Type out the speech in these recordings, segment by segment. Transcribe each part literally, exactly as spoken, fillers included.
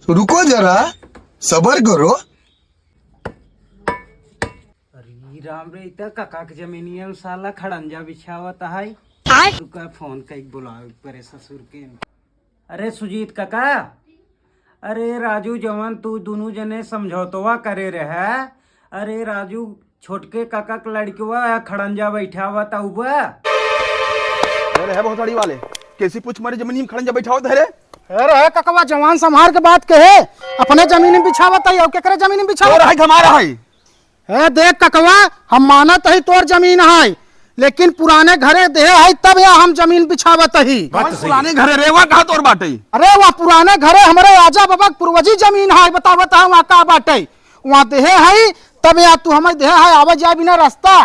तो रुको जरा, सबर करो। अरे राम रे, इतना कका के जमीनिया में साला खड़ंजा बिछावत है। आय? रुका, फोन कई बुलावे परे ससुर के। अरे सुजीत कका, अरे राजू, जवन तू दुनू जने समझौतवा करे रहे, अरे राजू, छोटके कका के लड़कवा खड़ंजा बैठावत उबा। अरे है भोसड़ी वाले, कैसी पूछ मारी जमीन में खड़ंजा बैठावत है रे? अरे है ककवा, जवान संभार के बात कहे, अपने जमीन में बिछावत है, और केकरे जमीन में बिछावत? और है हमारा है। ए, देख ककवा, हम मानत हई तोर जमीन है, लेकिन पुराने घरे देहे है तब या हम जमीन बिछावत ही। बात तो सही। पुराने घरे रे, वहाँ कहाँ तोर बाटे? अरे, वहाँ पुराने घरे हमरे आजा बाबा के पूर्वजी जमीन है, बतावत है वहाँ का बाटे। वहाँ देहे है तब या तू हमें देहे है आवे जाए बिना रास्ता।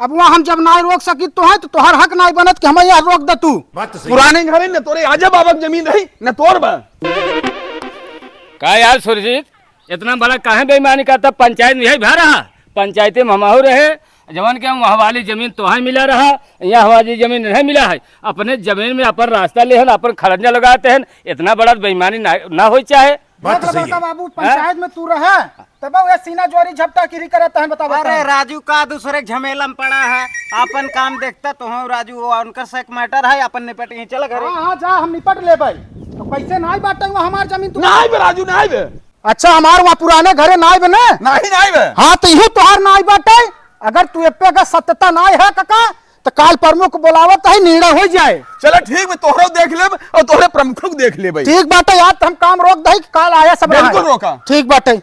अब वहाँ हम जब नाई रोक सकी तो है तो तोहर हक नाई बनत कि हमें यहाँ रोक दे तू। बात तो सही। पुराने घरे न तोरे आजा बाबा के जमीन रही न तोर बा। का यार सुरजीत, इतना बड़ा काहे बेईमानी करता? पंचायत में यही भा रहा, पंचायती में हमहू रहे, जवन के वहाँ वाली जमीन तोहे मिला रहा, यहाँ वाली जमीन नहीं मिला है। अपने जमीन में अपन रास्ता लेहन, अपन खड़ंजा लगाते हैं, इतना बड़ा बेईमानी ना, ना होई चाहे। बात तो देख सही बड़का है। बाबू, हैं? पंचायत में तू रहे, तब वह सीना जोरी झपटा किरी करत हैं, बता, बता। अरे राजू, का दूसरे के झमेला में पड़ा है, अपन काम देखता तो हूँ राजू, वो उनकर से एक मैटर है, अपन निपट के चल घरे। हाँ, हाँ, जा, हम निपट लेबै। तो कैसे नाई बाटे हुआ हमार जमीन तू? नाई बे राजू, नाई बे। अच्छा, हमार वहाँ पुराने घरे नाई बे ने? नाई, नाई बे। हाँ, तो इहू तोहार नाई बाटे। अगर तू एपे का सत्यता नाई है कका, तो काल प्रमुख बुलावत है, निर्णय हो जाए। चलो ठीक बे, तोहरो देख लेब और तोहरे प्रमुख को देख लेबै। ठीक बाटे यार, तो हम काम रोक दही, काल आया सब बिल्कुल रहा। रोका। ठीक बाटे।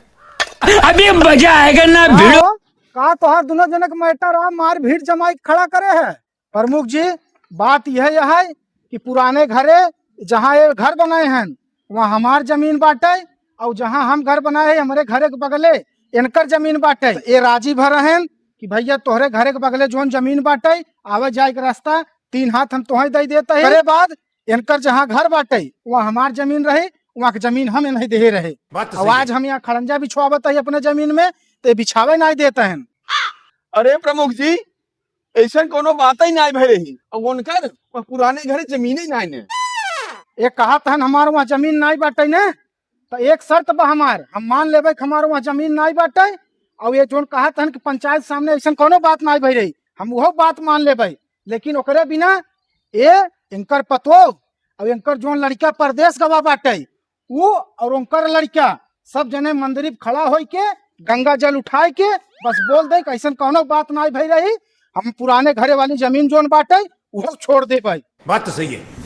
अभी मजा आएगा ना भिड़ो। हाँ, का तोहार दोनों जनक मैटर आ मार भीड़ जमाई के खड़ा करे है? प्रमुख जी, बात यह है कि पुराने घरे जहाँ ये घर बनाए हैं, वहाँ हमार जमीन बाटे, और जहाँ हम घर बनाए हैं, हमरे घरे के बगले इनकर जमीन बाटे। तो ये राजी भर हैं कि भैया तोहरे घरे के बगले जौन जमीन बाटे, आवे जाए के रास्ता तीन हाथ हम तोहे दे देते हैं। करे बाद इनकर जहाँ घर बाटे, वहाँ हमार जमीन रहे, वहाँ के जमीन हम इन्हें दे रहे। बात तो और सही आज है। हम यहाँ खड़ंजा बिछवावत है अपने जमीन में, तो ये बिछावे नहीं देते हैं। अरे प्रमुख जी, ऐसन कोनो बात ही नाई भई रही। और उनकर वह पुराने घरे जमीन ही नाई ने। ये कहत हन हमार वहाँ जमीन नाई बाटे ने, तो एक शर्त बा हमार, हम मान लेबै कि हमार वहाँ जमीन नाई बाटे। और ये जोन कहत हन कि पंचायत सामने ऐसन कोनो बात नाई भई रही, हम वो बात मान लेबै, लेकिन ओकरे बिना ये इनकर पतो और इनकर जोन लड़का परदेश गवा बाटे, ऊ और उनकर लड़का सब जने मंदिर पे खड़ा होई के गंगा जल उठाए के बस बोल दे कि ऐसन कौनो बात नाई भई रही, हम पुराने घरे वाली जमीन जोन बाटे उहो छोड़ देबै। बात तो सही है।